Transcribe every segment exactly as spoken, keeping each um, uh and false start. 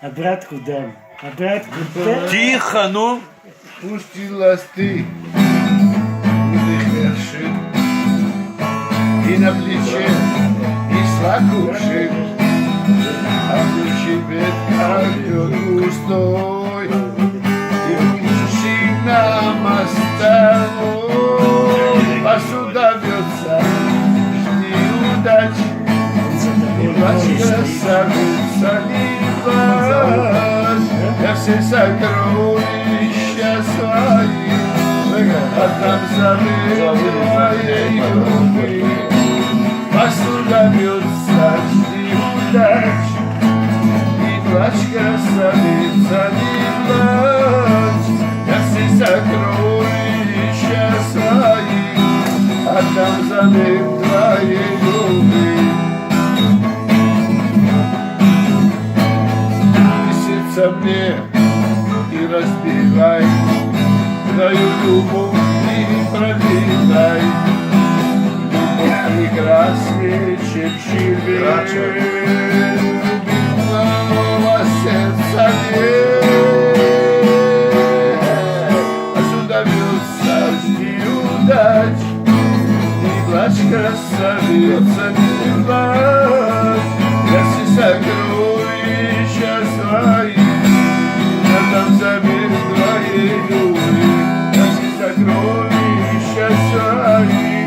Обратку дам. Обратку дам. Тихо, ну. Пусть и ласты не дышит, и на плече, и слакуши, а ключи бед как густой, и мужчина мастовой, посуда бьется, жди удачи. И плачь, красавица, не плачь, я все сокровища свои отдам взамен твоей любви. Посуда бьется, жди удачи. Не плачь, красавица, не плачь, я все сокровища свои отдам взамен твоей любви. Месяца мне и разбивай твою любовь и продлевай. Любовь прекраснее, чем червей. Любимого сердца нет. Посуда бьется, жди удачи. Не плачь, красавица, не плачь. Я все сокровища свои отдам взамен твоей любви. Я все сокровища свои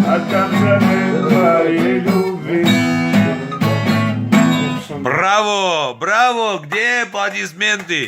отдам взамен твоей любви. Браво! Браво! Где аплодисменты?